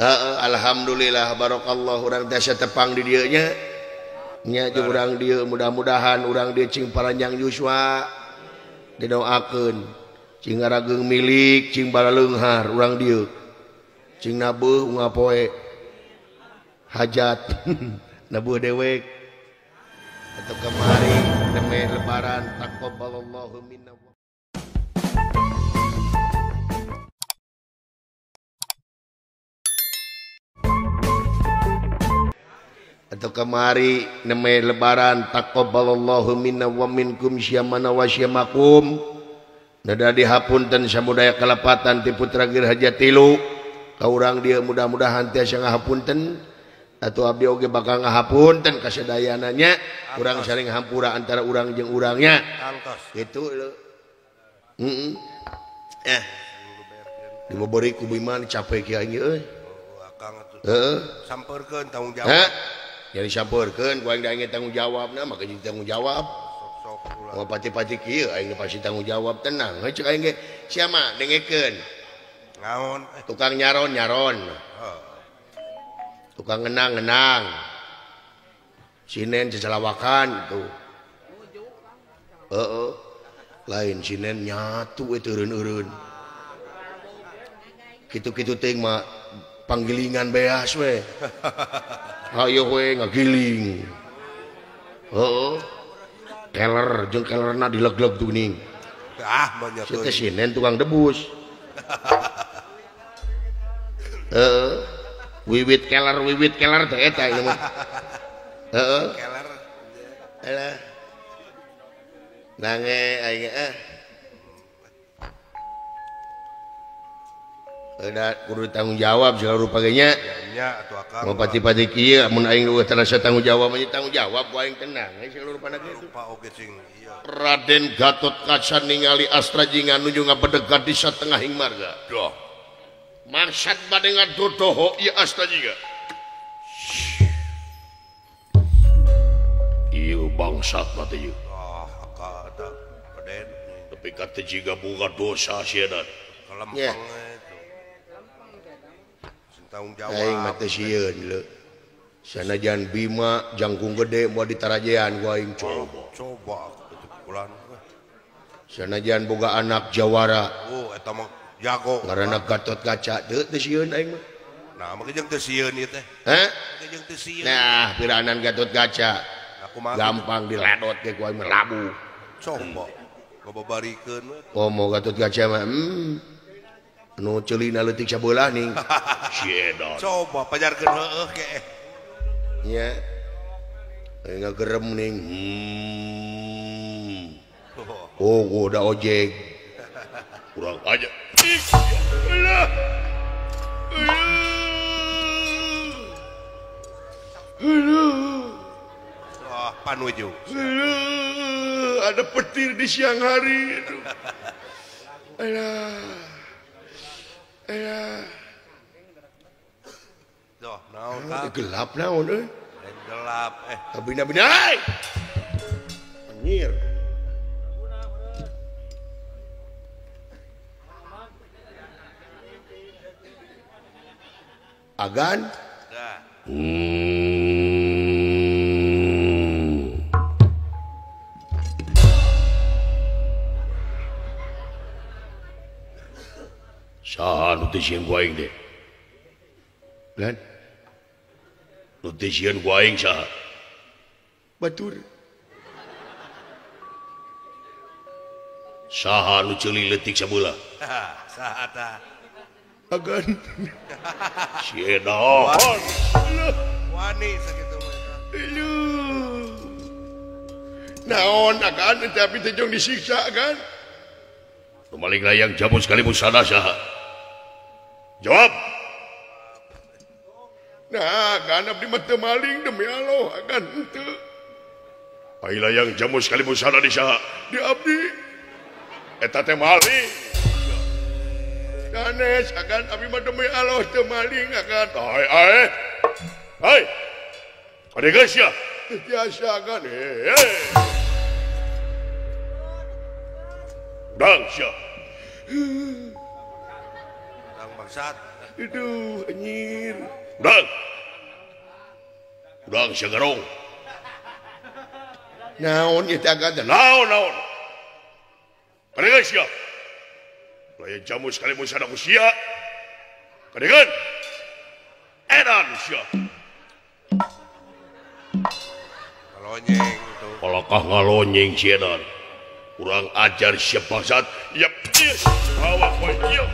Heeh, alhamdulillah barakallah urang tiasa tepang di dieu nya. Nya jeung urang dieu mudah-mudahan urang dieu cing paranjang yuswa. Didoakeun cing ngarageung milik cing balaleunghar urang dieu. Cing nabeuh unggal poe hajat nabuh dewek. Atau kemari demi lebaran taqabbalallahu minna. Atau kemari neme lebaran taqabbalallahu minna wa minkum syamana wa syamakum. Nada dihapunten samudaya kalepatan ti putra Girhaja tilu ka urang dieu mudah-mudahan tiasa ngahapunten atau abdi oge bakal ngahapunten ka sadayana nya. Urang saling hampura antara urang jeung urangnya gitu lho. Heeh. Eh dibobori ku Bima capek kieu aing euy. Heeh, sampeurkeun tanggung jawab. Jadi sampeurkeun ku aing da aing tanggung jawabna maka jadi tanggung jawab. Sok-sok pati-pati kieu aing pasti tanggung jawab tenang. Heuh cek aing ge sia mah dengekeun. Naon? Tukang nyaron-nyaron. Tukang ngenang-ngenang. Sinen cecelawakan tuh. Heeh. Lain sinen nyatu we teureun-eureun. Kitu-kitu teuing mah panggilingan beas we. Ayo we ngagiling. Heeh. Keler jeung kelerna dileg-leg tuh geuning. Ah, banyak tuh. Si sinen tukang debus. Heeh. Wiwit keler teh eta ieu mah. Heeh. Keler. Alah. Nange aing ah. Udah kudu tanggung jawab segala rupa ge nya. Nya atuh akang. Mau pati-pati kieu mun aing eueuh terasa tanggung jawab mah tanggung jawab ku aing tenang segala rupana kitu. Rupa oge cing ieu. Raden Gatot Kaca ningali Astra Jingga nuju ngabedeg di satengahing marga. Doh. Maksad bade ngadodoho ieu Astra Jingga. Ieu bangsat mah teh ieu. Ah, akang eta Raden. Tapi ka teh jiga boga dosa sieun. Kalempeng. Tanggung jawab. Aing mah teh sieun leu. Sanajan Bima jangkung gede moal ditarajean ku aing coba. Coba pukulan. Sanajan boga anak jawara. Oh, eta mah jago. Ngaranna Gatot Kaca teu teu sieun aing mah. Nah, mah jeung teu sieun ieu teh. Hah? Jeung teu sieun. Nah, piranan Gatot Kaca. Nah, gampang diledot ge ku aing mah labu. Coba. Ngababarikeun we. Komo Gatot Kaca mah. Nu ceulina leutik sabelah ning. Si edan. Coba pajarkeun heueuh ke. Nya. Ngagerem ning. Oh, gua udah ojek. Kurang aja. Alah. Aduh. Wah, panuju. Aduh, ada petir di siang hari. Alah. Alah. Doh, naon ka? Gelap naon euy? Gelap eh. Kabina-bina. Anjir. Agan. Saha nu teu sieun ku aing teh? Lan? Nu teu sieun ku aing saha? Batur. Saha nu ceuli leutik sabelah? Saha tah? Agan. Si edan. Wani sakitu mah. Aduh. Naon agan tapi teh jong disiksa agan. Maling layang jamu sekali musana saha? Jawab. Nah, kan abdi mah teu maling demi Allah agan henteu. Ai layang jamu sekali musana di saha? Di abdi. Eta teh maling. Sanes agan abdi mah demi Allah teu maling agan. Ai ai. Hai. Ade geus ya? Biasa agan. Hei. Udang sia. Udang bangsat. Aduh anjir. Udang. Udang sia garong. Naon ieu teh agan? Naon naon. Kadengeun sia. Layang jamu sekali musada ku sia. Kadengeun. Edan sia. Ngalonyeng tuh. Kalakah ngalonyeng sia edan. Kurang ajar sia bangsat. Yep. Awak poe ieu.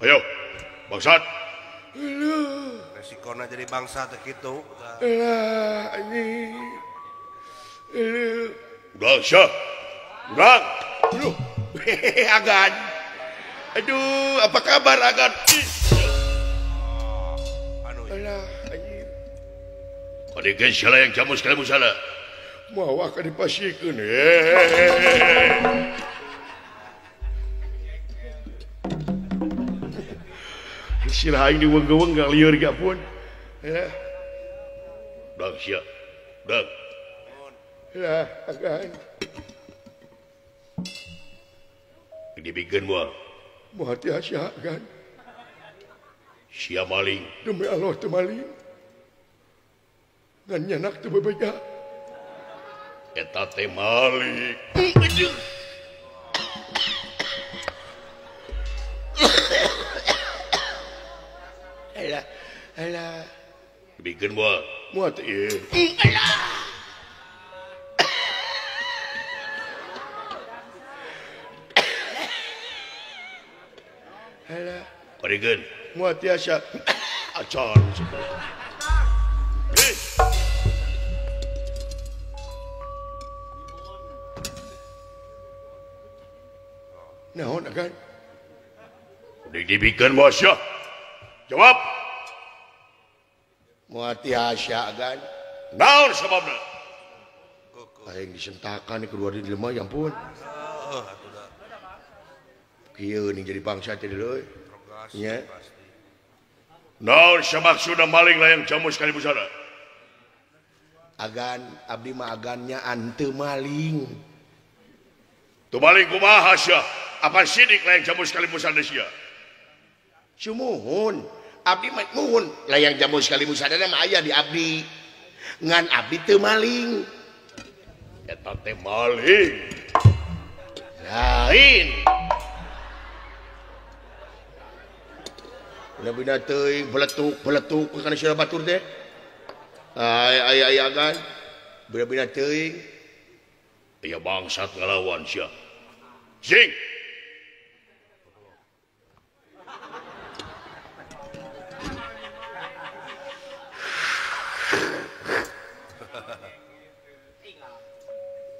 Ayo, bangsat. Resikona jadi bangsa teh kitu. Alah, anjing. Udah, syah. Udah. Aduh. Agan. Aduh, apa kabar Agan? Alah, anjing. Kadikeun salah yang jamu sekali musala. Mawa ka dipasikeun. Sirah aing diweng-weng gak lieur gak pun. Ya. Dang sia. Dang. Lah, agan. Dibikeun moal. Moal tiasa agan. Sia maling. Demi Allah teu maling. Ngan nyanak teu bebeja. Eta teh maling. Aduh. Alah, alah. Dibikeun moal. Moal teh ieu. Alah. Alah. Kadikeun. Moal tiasa. Acan. Naon agan? Dibikeun moal sia. Jawab. Moal tiasa agan. Naon sababna? Aing disentakan keluar di lemah ya ampun. Kieu nih jadi bangsa teh deui. Nya. Naon samaksudna maling layang jamu sekali busana? Agan abdi mah agannya ante maling. Tu maling kumaha sia? Apa sidik layang jamu sekali busana sia? Sumuhun. Abdi mah muhun layang jamu sekali musadana mah aya di abdi. Ngan abdi teu maling. Eta teh maling. Lain. Bina-bina teuing beletuk-beletuk kana sia batur teh. Ay ay ay agan. Bina-bina teuing. Aya bangsat ngalawan sia. Jing.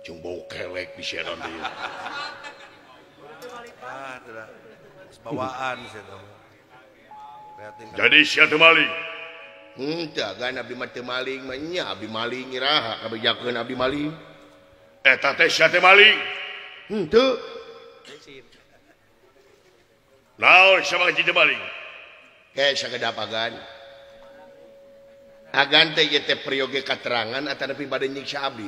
Jeung bau kelek di siaran deui. Ah, tidak. Bawaan sih teh. Jadi sia teu maling. Henteu agan abdi mah teu maling mah nya abdi maling iraha kabejakeun abdi maling. Eta teh sia teh maling. Henteu. Naon sabab jadi maling? Ke sagedap agan. Agan teh ieu teh peryogi katerangan atanapi bade nyiksa abdi.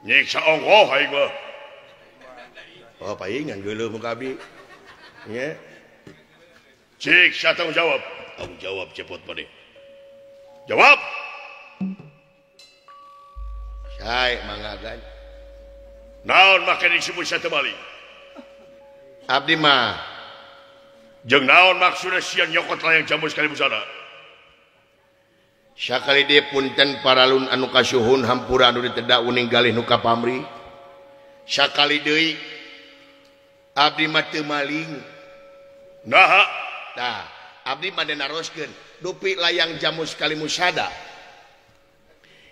Nyiksa ongkoh aing mah. Oh paingan geuleuh muka abdi. Nya. Cik, sia tanggung jawab. Tanggung jawab cepot maneh. Jawab. Sae mangga agan. Naon make disebut sia teu maling? Abdi mah jeung naon maksudna sia nyokot layang jamu sekali busana? Sakali deui punten paralun anu kasuhun hampura anu ditedak uning galih nu kapamri. Sakali deui abdi mah teu maling. Naha tah abdi mah naroskeun dupi layang jamu sekali musada.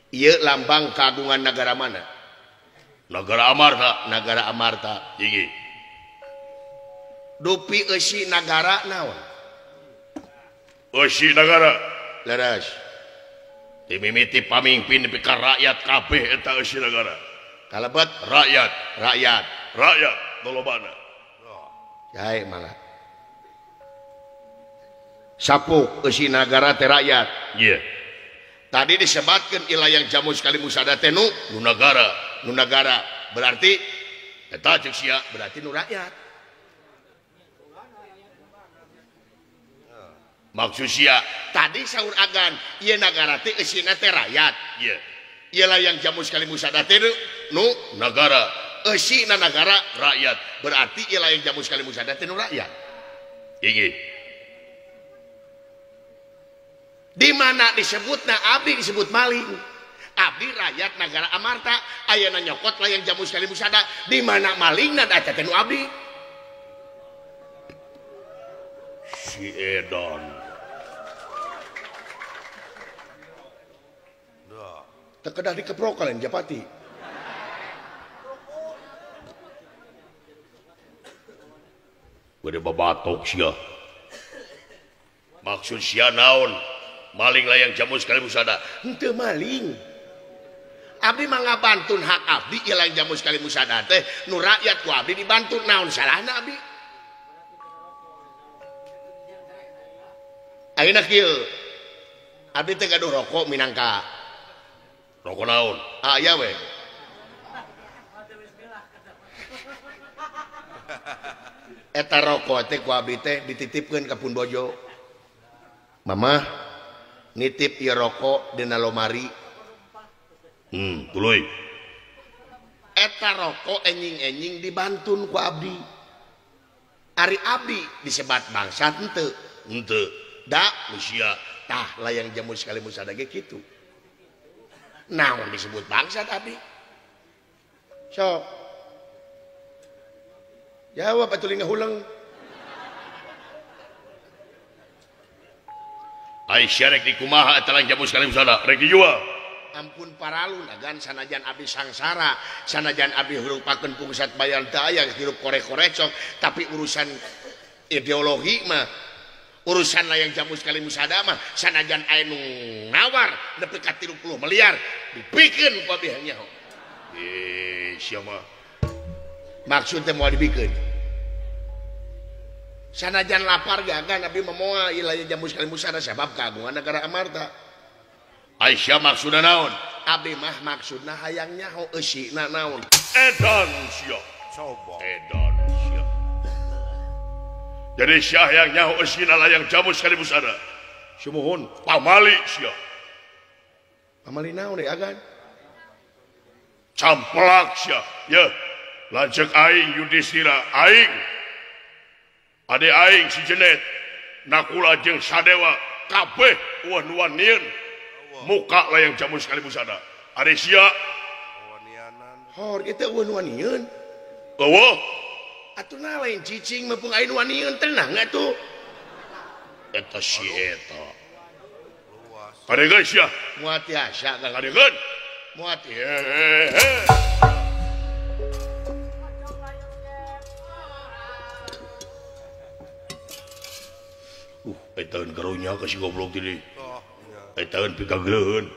Ieu lambang kagungan negara mana? Nagara Amarta, Nagara Amarta tinggi. Dupi eusi nagara naon? Eusi nagara leres. Dimimiti pamimpin nepi ka rakyat kabeh eta eusi nagara. Kalebet rakyat, rakyat, rakyat lolobana. Jae mangga. Sapuk eusi nagara teh rakyat. Iya. Tadi disebatkeun ilayang jamus kali musada teh nu nagara, nu nagara. Berarti eta ceuk sia berarti nu rakyat. Maksud sia tadi saur agan ieu nagara teh eusina teh rakyat. Ieu. Ieu layang jamus kali musada teh nu nagara. Eusina nagara rakyat. Berarti ieu layang jamus kali musada teh nu rakyat. Inggih. Di mana disebutna abdi disebut maling. Abdi rakyat nagara Amarta ayeuna nyokot layang jamus kali musada. Di mana malingna da eta teh nu abdi. Si Edan. Tekedah dikeprok kalian Japati. Gede babatok sia. Maksud sia naon? Maling layang jamus kali musada. Henteu maling. Abdi mah ngabantun hak abdi ieu layang jamus kali musada teh nu rakyat ku abdi dibantu naon salahna abdi? Ayeuna kieu. Abdi teh gaduh rokok minangka. Rokok naon? Ah iya we. Eta rokok teh ku abdi teh dititipkeun ka pun bojo. Mamah nitip ieu rokok dina lomari. Tuluy. Eta rokok enjing-enjing dibantun ku abdi. Ari abdi disebat bangsat henteu. Henteu. Da usia tah layang jamus kali musada ge kitu. Naon disebut bangsat abdi? Sok. Jawab atuh lingah huleng. Aisyah rek dikumaha eta layang jamus kali musada rek dijual. Ampun paralun agan sanajan abdi sangsara, sanajan abdi hurupakeun pungsat bayar teu aya hirup korek-korecok, tapi urusan ideologi mah urusan layang jamus kali musada mah sanajan aya nu nawar nepi ka 30 miliar dibikeun ku abdi nyaho. Sia mah maksud teh moal dibikeun. Sanajan lapar gagan abdi mah moal ieu layang jamus kali musada sabab kagungan negara Amarta. Aisyah maksudna naon? Abdi mah maksudna hayang nyaho eusina naon. Edan sia. Coba. Edan sia. Jadi sia yang nyaho eusina layang jamus kali musada. Sumuhun pamali sia. Pamali naon deui agan? Camplak sia. Yeuh, lanceuk aing Yudhistira aing. Ade aing si Jenet, Nakula jeung Sadewa kabeh eueuh nu wanieun muka layang jamus kali musada. Ari sia hor kitu eueuh nu wanieun. Eueuh. Atuh na lain cicing mah pung aya nu wanieun tenang atuh. Eta si eta. Kadegeun sia. Moal tiasa kadegeun. Moal tiasa. Eta karunya ka si goblok teh. Eta pikagleuheun.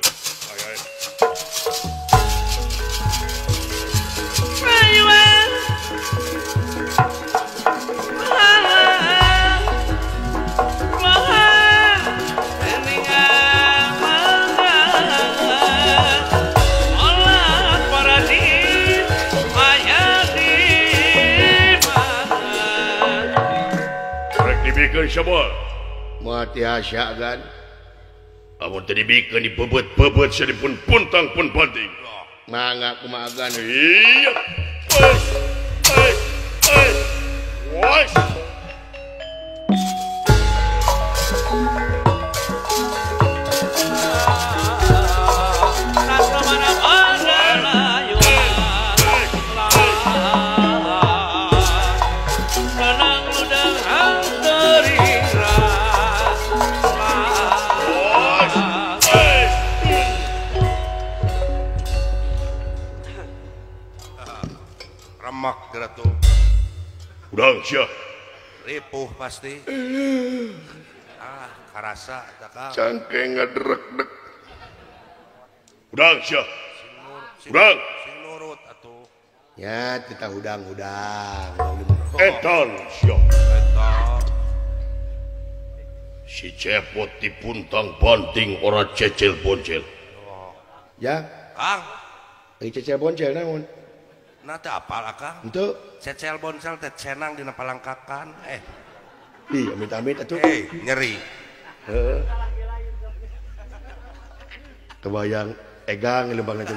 Rek dibikeun semua. Moal tiasa gan. Amun teu dibikeun dibebet-bebet sia dipun puntang pun banting. Mangga kumaha agan. Iya. Wes. Wes. Wes. Wes. atuh. Hudang sia. Ripuh pasti. Ah, karasa tah Kang. Cangkeng ngadrek-dek. Hudang sia. Hudang. Sing nurut atuh. Ya, kita hudang-hudang. Edan sia. Eta. Si cepot dipuntang banting ora cecel boncel. Ya. Kang. Ai cecel boncel naon? Nah teu apal akang. Henteu. Cecel boncel teh cenang dina palangkakan. Eh. Ih, amit-amit atuh. Eh, nyeri. Heeh. Kebayang egang lembangna teh.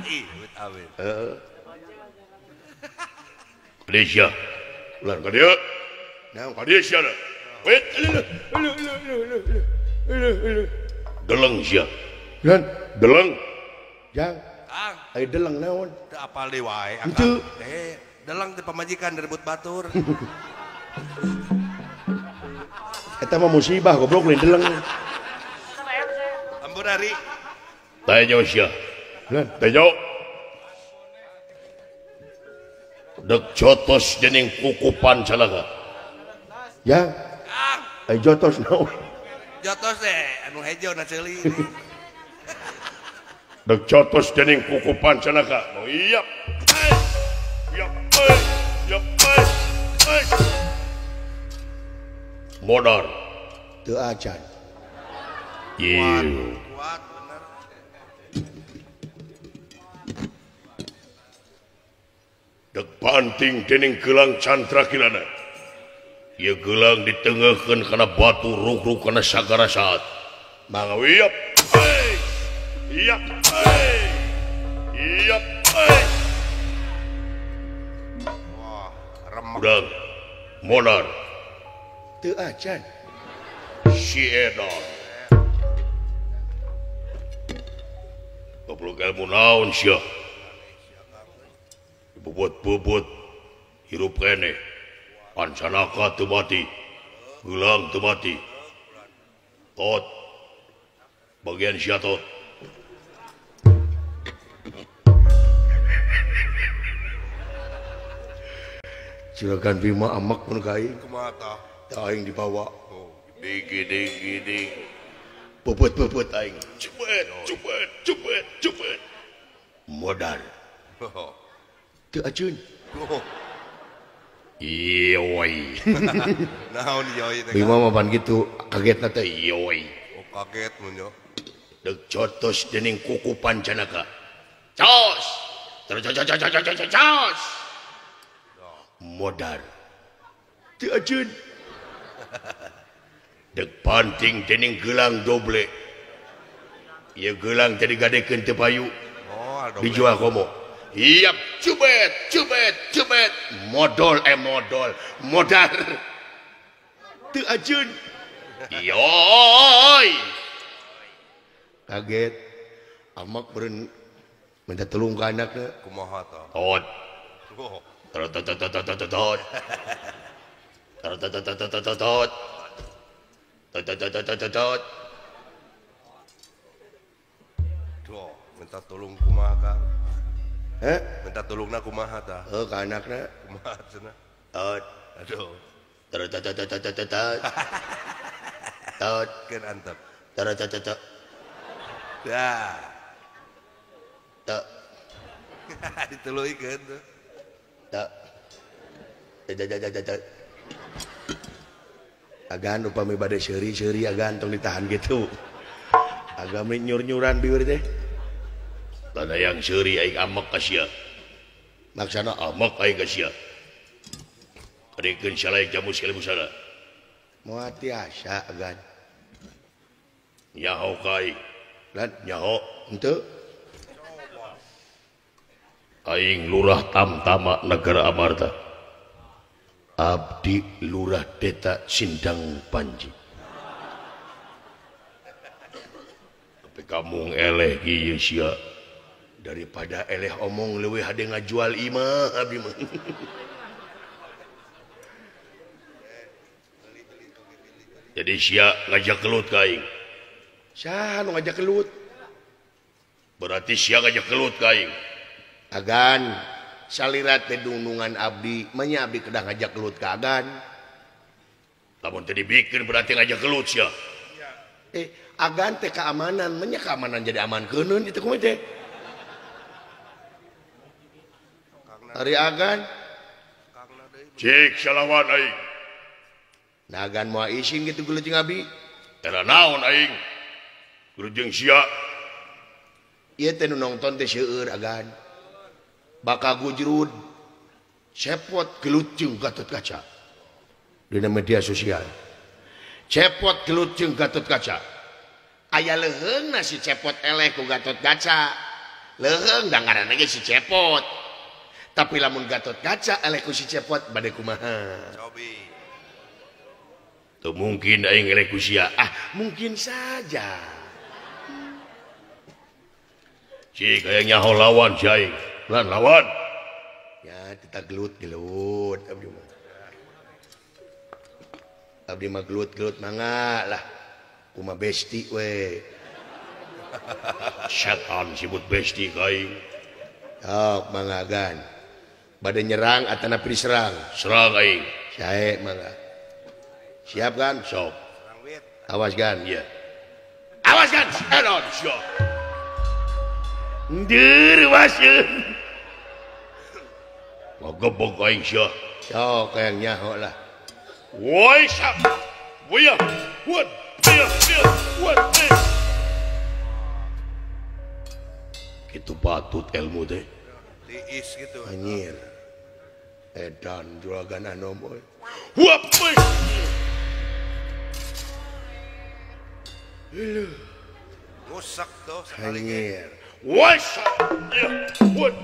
Ih, amit-amit. Heeh. Kadieu sia. Ulah ka dieu. Naon? Ka dieu sia. Wait. Deleng sia. Lan, deleng. Jang. Kang. Ai deleng naon? Teu apal deui wae akang. Henteu. Eh, deleng teh pamajikan direbut batur. Eta mah musibah goblok lain deleng. Ampun ari. Taejo sia. Lan, taejo. Dek jotos dening kukupan calaga. Ya. Kang. Ai jotos naon? Jotos teh anu hejo na ceuli. Dek jotos dening kukupan calaga. Oh iya. Iya. Iya. Modar. Teu acan. Ieu. Kuat bener. Dek banting dening gelang Chandra Kilana. Ieu gelang ditengeuhkeun kana batu ruk-ruk kana sagara saat. Mangga wiap. Iya. Iya. Wah, remek. Udang. Modar. Teu acan. Si edan. Goblok ilmu naon sia? Bobot-bobot hirup keneh. Pancanaka teu mati, gelang teu mati. Tot. Bagian sia tot. Juragan Bima amak pun ka aing. Kumaha tah? Tah aing dibawa. Oh, digi digi digi. Bobot-bobot aing. Cubet, cubet, cubet, cubet. Modal. Teu aceun. Oh. Iyoi. Naon iyoi teh? Bima mah pan kitu, kagetna teh iyoi. Oh, kaget mun yo. Dek jotos dening kuku Pancanaka. Cos. Cos. Modar. Teu aceun. Dek panting dening gelang doble. Ieu gelang teh digadekeun teu payu. Oh, doble. Dijual komo. Iap, cubet, cubet, cubet. Modol, modol, modar. Teu aceun. Yoi. Kaget. Amak beureun minta tulung ka anakna. Kumaha tah? Tot. Oh. Tot tot tot tot tot tot. Tot tot tot tot tot tot. Tot tot tot tot tot. Duh, minta tulung kumaha Kang? Heh? Minta tulungna kumaha tah? Heuh ka anakna. Kumaha cenah? Tot. Aduh. Tot tot tot tot tot tot. Tot. Keun antep. Tot tot tot tot. Dah. Tot. Dituluikeun tuh. Tot. Tot tot tot. Agan upami bade seuri-seuri agan tong ditahan gitu. Agam nyur-nyuran biwir teh. Tanda yang seuri aing amek ka sia. Maksana amek aing ka sia. Kadikeun salai jamu sekali busana. Moal tiasa agan. Nyaho ka aing. Lan nyaho henteu. Aing Lurah Tamtama Negara Amarta. Abdi Lurah Deta Sindang Panji. Tapi kamu eleh kieu sia. Daripada eleh omong leuwih hade ngajual imah abdi mah. Jadi sia ngajak kelut ka aing. Saha nu ngajak kelut? Berarti sia ngajak kelut ka aing. Agan Salira teh dunungan abdi, manya abdi kedah ngajak gelut ka agan. Lamun teu dibikeun berarti ngajak gelut sia. Agan teh keamanan, manya keamanan jadi aman keuneun itu kumaha teh? Ari agan cik salawan aing. Nah agan moal isin kitu gelut jeung abdi. Tara naon aing? Gelut jeung sia. Ieu teh nu nongton teh seueur agan. Bakal gujrud cepot gelut jeung Gatot Kaca dina media sosial. Cepot gelut jeung Gatot Kaca. Aya leuheungna si cepot eleh ku Gatot Kaca. Leuheung da ngaranna ge si cepot. Tapi lamun Gatot Kaca eleh ku si cepot bade kumaha? Cobi. Teu mungkin aing eleh ku sia. Ah, mungkin saja. Cik hayang nyaho lawan si aing. Lan lawan. Ya, kita gelut-gelut abdi mah. Abdi mah gelut-gelut mangga lah. Kumaha besti we. Setan sibut besti ka aing. Sok mangga gan. Bade nyerang atanapi diserang? Serang aing. Sae mangga. Siap kan? Sok. Awas gan. Iya. Awas gan. Edan sia. Ndir waseun. Ngagebog aing sia. Sok hayang nyaho lah. Woi sap. Woi. What? What? Kitu patut ilmu teh. Tiis gitu. Anjir. Edan juragan anom euy. Huap euy. Rusak tuh sekali. Anjir. Woi sap. What?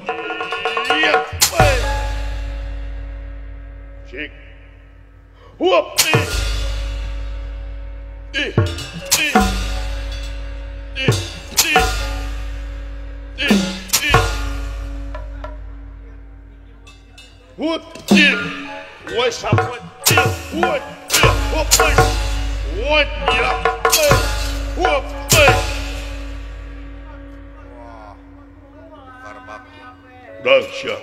Cik. Huap. What? What's up? What? What? What? What? Wah, karbak. Dahsyat.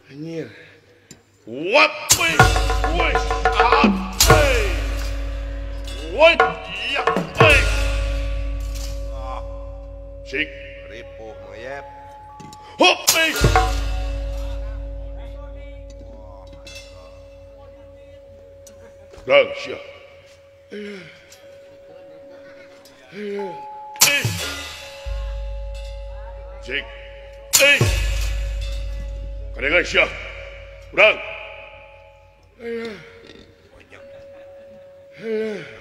Anjir. What? What? What? Cik. Ripuh ngeyep. Hop. Dahsyat. Cik. Kadengan sia. Urang.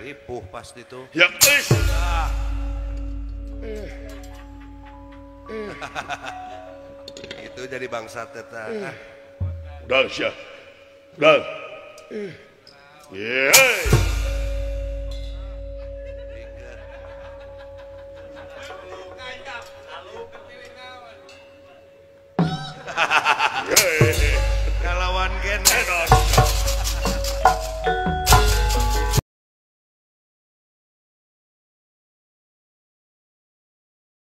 Ripuh pasti tuh. Ya. Itu jadi bangsa teta. Urang sia. Urang. Yeah.